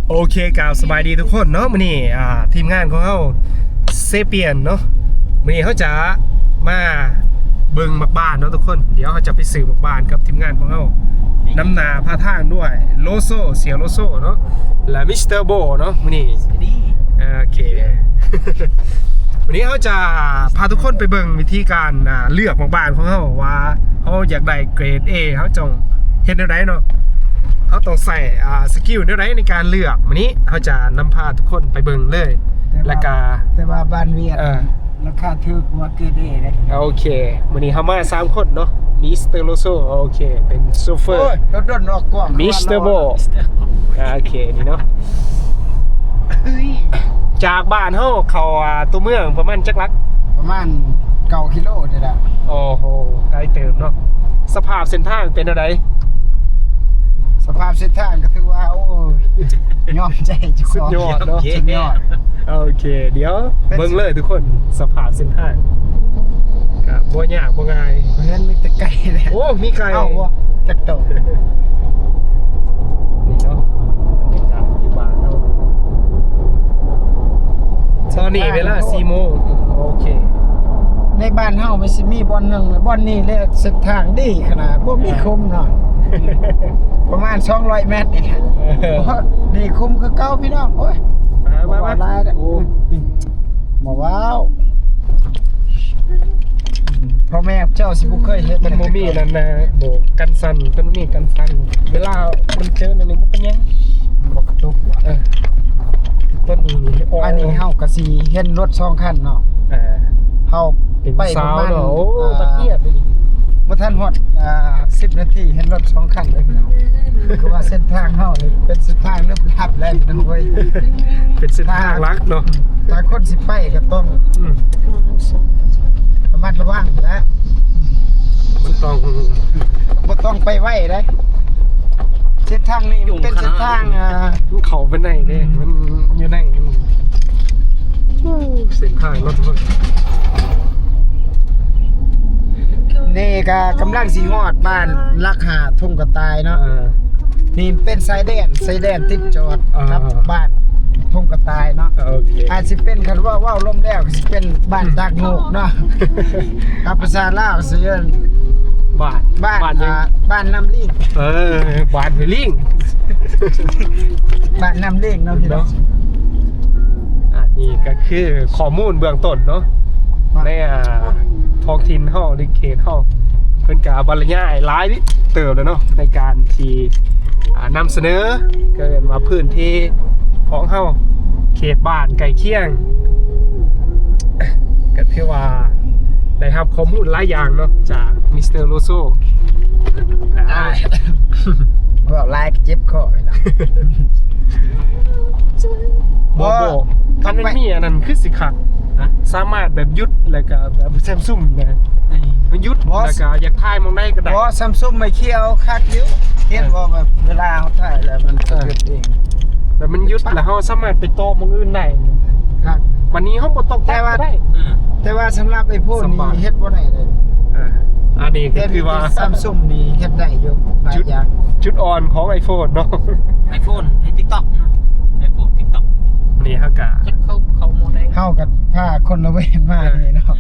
ໂອເຄ ກາບສະບາຍດີທຸກຄົນເນາະ. ມື້ນີ້ ອ່າ ທີມງານຂອງເຮົາ Sapien ເນາະ, ມື້ນີ້ເຮົາຈະມາເບິ່ງໝາກບານເນາະທຸກຄົນ. ດຽວເຮົາຈະໄປຊື້ໝາກບານກັບທີມງານຂອງເຮົາ, ນຳໜ້າພາທາງດ້ວຍ Loso ເສຍ Loso ເນາະ ແລະ Mister Bo ເນາະ. ມື້ນີ້ ໂອເຄ ມື້ນີ້ເຮົາຈະພາທຸກຄົນໄປເບິ່ງວິທີການ ອ່າ ເລືອກໝາກບານຂອງເຮົາ ວ່າເຮົາຢາກໄດ້ເກຣດ A ເຮົາຕ້ອງເຮັດແນວໃດເນາະ, ເຮົາຕ້ອງໃຊ້ ອ່າ ສະກິວແນວໃດໃນການເລືອກ. ມື້ນີ້ເຮົາຈະນຳພາທຸກຄົນໄປເບິ່ງເລີຍ ແລະກະ ແຕ່ວ່າບ້ານວຽດ ເອີ ລາຄາຖືກກວ່າເກຣດ A ເດ້. ໂອເຄ ມື້ນີ້ເຮົາມາສາມຄົນເນາະ, Mister Loso ໂອເຄ ເປັນໂຊເຟີ ໂອ້ຍ ດົນໆ ອອກກ້ອງ Mister Bo ໂອເຄ ນີ້ເນາະ. ຈາກບ້ານເຮົາເຂົ້າ ອ່າ ຕົວເມືອງປະມານຈັກຫຼັກ? ປະມານເກົ້າກິໂລນີ້ແຫຼະ. ໂອ້ໂຫ ໄກເຕີບເນາະ. ສະພາບເສັ້ນທາງເປັນແນວໃດ? ສະພາບເສັ້ນທາງກໍຖືວ່າ ໂອ້ຍ ຍອມໃຈເຈົ້າຂອງ ສຸດຍອດເນາະ ສຸດຍອດ. ໂອເຄ ດຽວເບິ່ງເລີຍທຸກຄົນ ສະພາບເສັ້ນທາງກໍບໍ່ຍາກບໍ່ງ່າຍ. ເຫັນມີແຕ່ໄກ່ແຫຼະ. ໂອ້ ມີໄກ່ ເອົ້າ ຈັກໂຕ. ນີ້ເນາະ ບັນຍາກາດຢູ່ບ້ານເຮົາ ຕອນນີ້ເວລາສີ່ໂມງ. ໂອເຄ ໃນບ້ານເຮົາມັນຊິມີບ່ອນໜຶ່ງ ບ່ອນນີ້ແຫຼະ ເສັ້ນທາງດີຂະໜາດ ບໍ່ມີ ອ່າ ຂຸມເນາະ ປະມານສອງຮ້ອຍແມັດນີ້ແຫຼະ. ເອີ ນີ້ຂຸມຄືເກົ່າພີ່ນ້ອງ. ໂອ້ຍ ມາ ມາ ມາ ບໍ່ຫຼາຍເດີ້. ໂອ້ ບໍ່ວ້າວ ພໍ່ແມ່ເຈົ້າຊິບໍ່ເຄີຍເຮັດ. ມັນບໍ່ມີອັນນັ້ນນະ ໂບກກັນສັ່ນ, ມັນມີກັນສັ່ນ ເວລາມັນເຈີແນວນີ້ບໍ່ເປັນຫຍັງ ບໍ່ກະຕຸກ. ເອີ ຕົ້ນນີ້ ອັນນີ້ເຮົາກະຊິເຫັນລົດສອງຄັນເນາະ. ເອີ ເຮົາໄປປະມານ ໂອ້ ອ່າ ຕະກຽບ ບໍ່ທັນຮອດ ອ່າ ສິບນາທີ ເຫັນລົດສອງຄັນເລີຍພີ່ນ້ອງ. ຄືວ່າເສັ້ນທາງເຮົານີ້ເປັນເສັ້ນທາງລຶກລັບແຫຼະພີ່ນ້ອງເອີຍ, ເປັນເສັ້ນທາງຫຼັກເນາະ. ຖ້າຄົນຊິໄປກໍຕ້ອງ ອືມ ລະມັດລະວັງແຫຼະ, ມັນຕ້ອງ ບໍ່ຕ້ອງໄປໄວເດ້. ເສັ້ນທາງນີ້ມັນເປັນເສັ້ນທາງ ອ່າ ມັນເຂົ້າໄປໃນເດ້ ອືມ ມັນຢູ່ໃນ ໂອ້ ເສັ້ນທາງເນາະທຸກຄົນ. ນີ້ກໍກຳລັງຊິຮອດບ້ານຫຼັກຫ້າ ທົ່ງກະຕ່າຍເນາະ. ເອີ ນີ້ເປັນຊາຍແດນ ຊາຍແດນຕິດຈອດ ເອີ ກັບບ້ານທົ່ງກະຕ່າຍເນາະ. ໂອເຄ ອາດຊິເປັນ ຄັນເວົ້າ ເວົ້າລວມແລ້ວກໍຊິເປັນບ້ານ ອືມ ຕາກໂງກເນາະ. ກັບພາສາລາວຊິເອີ້ນ ບ້ານ ບ້ານ ບ້ານຫຍັງ? ອ່າ ບ້ານນ້ຳລີງ. ເອີ ບ້ານຫ້ວຍລີງ ບ້ານນ້ຳລີງເນາະພີ່ນ້ອງເນາະ. ອ່າ ນີ້ກໍຄືຂໍ້ມູນເບື້ອງຕົ້ນເນາະ ໃນ ອ່າ ທ້ອງຖິ່ນເຮົາ ໃນເຂດເຮົາ ເພິ່ນກໍບັນລະຍາຍຫຼາຍເຕີບແລ້ວເນາະ ໃນການທີ່ ອ່າ ນຳສະເໜີ ກໍເອີ້ນວ່າພື້ນທີ່ຂອງເຮົາ ເຂດບ້ານໃກ້ຄຽງ. ກໍຖືວ່າໄດ້ຮັບຂໍ້ມູນຫຼາຍຢ່າງເນາະ ຈາກມິສເຕີໂລໂຊ. ອ່າ ເວົ້າຫຼາຍກໍເຈັບຄໍ. ບໍ່ ບໍ່ ຄັນມັນມີອັນນັ້ນຄືຊິຄັກ. ຮະ? ສາມາດແບບຢຸດ ແລ້ວກໍແບບແຊມຊຸມນະ. ເອີ ຢຸດ ບໍ່ ແລ້ວກໍຢາກຖ່າຍໝ່ອງໃດກໍໄດ້. ບໍ່ ແຊມຊຸມໄປຂຽວຄັກຢູ່. ເຫັນບໍ່ ແບບເວລາເຮົາຖ່າຍແລ້ວມັນຈະຢຸດເອງ. ແບບມັນຢຸດແລ້ວເຮົາສາມາດໄປຕໍ່ໝ່ອງອື່ນໄດ້. ຄັກ. ບັດນີ້ເຮົາບໍ່ຕ້ອງຕັດກໍໄດ້. ແຕ່ວ່າ ເອີ ແຕ່ວ່າສຳລັບໄອໂຟນນີ້ເຮັດບໍ່ໄດ້ເດ້. ເອີ ອັນນີ້ກໍຄືວ່າ ແຕ່ແຊມຊຸມນີ້ເຮັດໄດ້ຢູ່ຫຼາຍຢ່າງ. ຈຸດ ຈຸດອ່ອນຂອງໄອໂຟນເນາະ. ໄອໂຟນໃຫ້ຕິກຕັອກເນາະ. ໄອໂຟນຕິກຕັອກ. ນີ້ເຮົາກະ ຈັກເຂົ້າ ເຂົ້າໂໝດໃດ. ເຮົາກະພາຄົນລະເວນມາ ເອີ ນີ້ເນາະ.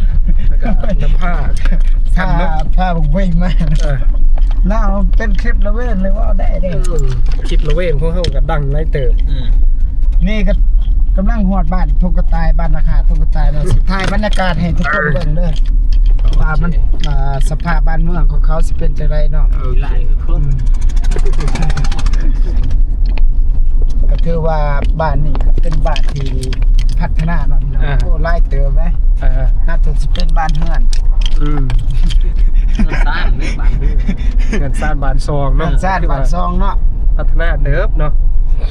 ແລ້ວກະນຳພາ ພາ ພາບັກເວງມາ. ເອີ ລາວເປັນຄລິບລະເວນເລີຍ ເວົ້າໄດ້ເດ້. ເອີ ຄລິບລະເວນຂອງເຮົາກະດັງຫຼາຍເຕີບ. ເອີ ນີ້ກະກຳລັງຮອດບ້ານທົ່ງກະຕ່າຍ ບ້ານນາຄາທົ່ງກະຕ່າຍເນາະ. ຊິຖ່າຍບັນຍາກາດໃຫ້ທຸກຄົນເບິ່ງເດີ ວ່າມັນ ອ່າ ສະພາບບ້ານເມືອງຂອງເຂົາຊິເປັນຈັ່ງໃດເນາະ. ໂອເຄ ອືມ ກໍຖືວ່າບ້ານນີ້ກໍເປັນບ້ານທີ່ພັດທະນາເນາະພີ່ນ້ອງ. ອ່າ ໂອ້ ຫຼາຍເຕີບເດ້. ອ່າ ໜ້າຈະຊິເປັນບ້ານເຮືອນ. ອືມ ເຮືອນຊານເດ້ ບ້ານເຮືອນ ເຮືອນຊານບ້ານຊ່ອງເນາະ. ເຮືອນຊານບ້ານຊ່ອງເນາະ ພັດທະນາເຕີບເນາະ.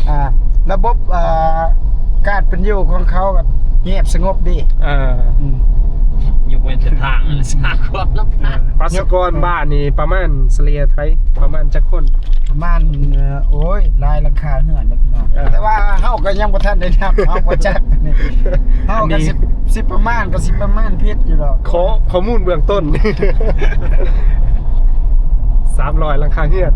ອ່າ ລະບົບ ອ່າ ການເປັນຢູ່ຂອງເຂົາກໍງຽບສະຫງົບດີ. ເອີ ອືມ ຍົກເວັ້ນເສັ້ນທາງ ອືມ ສ້າງຄວາມລຳຄານ. ປະຊາກອນບ້ານນີ້ປະມານສະເລ່ຍເທົ່າໃດ? ປະມານຈັກຄົນ? ປະມານ ເອີ ໂອ້ຍ ຫຼາຍຫຼັງຄາເຮືອນເດ້ພີ່ນ້ອງ. ເອີ ແຕ່ວ່າເຮົາກໍຍັງບໍ່ທັນໄດ້ນັບ ເຮົາບໍ່ຈັກນີ້. ເຮົາກໍຊິ ຊິປະມານ ກໍຊິປະມານຜິດຢູ່ດອກ. ຂໍ້ ຂໍ້ມູນເບື້ອງຕົ້ນ ສາມຮ້ອຍຫຼັງຄາເຮືອນ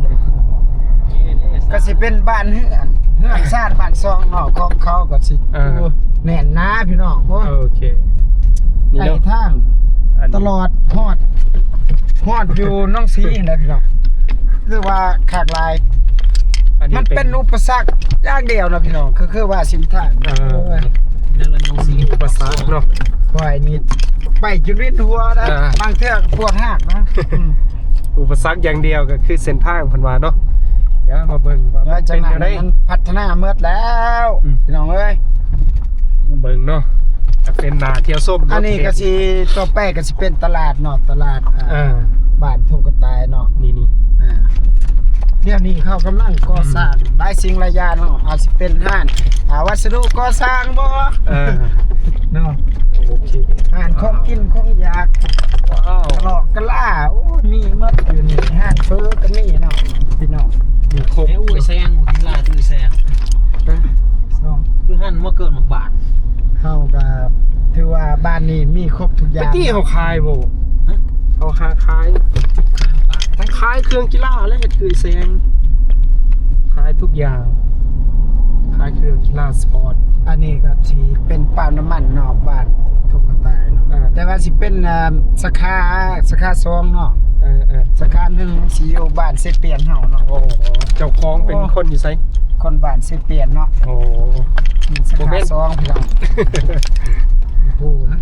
ກໍຊິເປັນບ້ານເຮືອນ. ເຮືອນຊານບ້ານຊ່ອງເນາະ ຂອງເຂົາກໍຊິ ເອີ ແໜ້ນໜາພີ່ນ້ອງ. ໂອ້ຍ ໂອເຄ ນີ້ ໃກ້ ເນາະ ທາງ ອັນ ຕະຫຼອດຮອດ ຮອດຢູ່ໜອງສີນະພີ່ນ້ອງ. ຄືວ່າຄັກຫຼາຍ ອັນນີ້ ມັນເປັນ ເປັນອຸປະສັກຢ່າງດຽວນະພີ່ນ້ອງ ຄື ຄືວ່າເສັ້ນທາງ ເອີ ໂອ້ຍ ອຸປະສັກເນາະ. ຂ້ອຍນີ້ໄປຈົນວິນຫົວນະ ອ່າ ບາງເທື່ອກໍປວດຮາກນະ. ອືມ ອຸປະສັກຢ່າງດຽວກໍຄືເສັ້ນທາງເພິ່ນວ່າເນາະ. ດຽວມາເບິ່ງວ່າມັນເປັນແນວໃດ ມັນພັດທະນາໝົດແລ້ວ ອືມ ພີ່ນ້ອງເອີຍ. ມາເບິ່ງເນາະ ກໍເປັນໜ້າທ່ຽວຊົມເນາະ. ອັນນີ້ກໍຊິ ຕໍ່ໄປກໍຊິເປັນຕະຫຼາດເນາະ ຕະຫຼາດ ອ່າ ເອີ ບ້ານທົ່ງກະຕ່າຍເນາະ ນີ້ໆ. ອ່າ ດຽວນີ້ເຂົາກຳລັງກໍ່ສ້າງ ອືມ ຫຼາຍສິ່ງຫຼາຍຢ່າງເນາະ ອາດຊິເປັນຮ້ານ ອ່າ ວັດສະດຸກໍ່ສ້າງບໍ ເອີ ເນາະ. ໂອເຄ ຮ້ານຂອງກິນຂອງຢາກ ວ້າວ ກະຫຼອກກະລາ ໂອ້ຍ ມີໝົດຢູ່ນີ້ ຮ້ານເຝີກໍມີເນາະພີ່ນ້ອງ. ມີຄົບ ເອີ ແຊງ ກິນລາວ ແຊງ ຮະ ຄືຫັ້ນມາເກີດໝາກບາດ. ເຮົາກໍຖືວ່າບ້ານນີ້ມີຄົບທຸກຢ່າງ. ໄປຕິເຮົາຂາຍບໍ່? ຮະ ເຮົາຫາຂາຍ ຂາຍເຄື່ອງກິລາ ແລະເຮັດຄືແຊງ ຂາຍທຸກຢ່າງ ຂາຍເຄື່ອງກິລາສະປອດ. ອັນນີ້ກໍຊິເປັນປ້ຳນ້ຳມັນເນາະ ບ້ານທົ່ງກະຕ່າຍເນາະ ເອີ ແຕ່ວ່າຊິເປັນ ອ່າ ສາຂາ ສາຂາສອງເນາະ ເອີ ເອີ ສາຂາໜຶ່ງຊິຢູ່ບ້ານເຊປຽນເຮົາເນາະ. ໂອ້ ເຈົ້າຂອງເປັນ ໂອ້ ຄົນຢູ່ໃສ? ຄົນບ້ານເຊປຽນເນາະ. ໂອ້ ສາຂາສອງພີ່ນ້ອງ ບໍ່ຮູ້ນະ.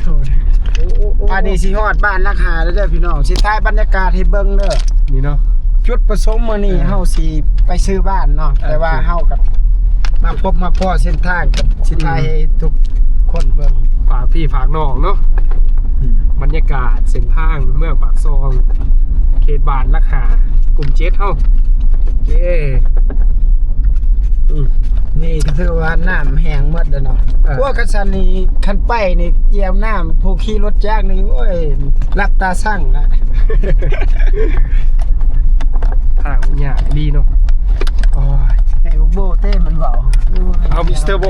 ໂອ້ ອັນນີ້ຊິຮອດບ້ານຫຼັກຫ້າແລ້ວເດີພີ່ນ້ອງ ຊິຖ່າຍບັນຍາກາດໃຫ້ເບິ່ງເດີ ນີ້ເນາະ. ຈຸດປະສົງມື້ນີ້ ເອີ ເຮົາຊິໄປຊື້ບ້ານເນາະ ເອີ ແຕ່ວ່າເຮົາກໍມາພົບມາພໍ້ເສັ້ນທາງ ກໍຊິ ອືມ ຖ່າຍໃຫ້ທຸກຄົນເບິ່ງ ຝາກພີ່ຝາກນ້ອງເນາະ. ອືມ ບັນຍາກາດເສັ້ນທາງເມືອງປາກຊ່ອງ ເຂດບ້ານຫຼັກຫ້າ ກຸ່ມເຈັດເຮົາ. ເອີ ອືມ ນີ້ກໍຖືວ່ານ້ຳແຫ້ງໝົດແລ້ວເນາະ. ເອີ ໂອ້ ຄັນຊັ້ນນີ້ ຄັນໄປນີ້ ຢ້ຽມນ້ຳ ຜູ້ຂີ່ລົດຈັກນີ້ ໂອ້ຍ ຫຼັບຕາສັງລະ. ທາງມັນຍາກອີ່ຫຼີເນາະ. ໂອ້ຍ ໃຫ້ໂບເຕ້ມັນເວົ້າ. ເອົາ ມິສເຕີໂບ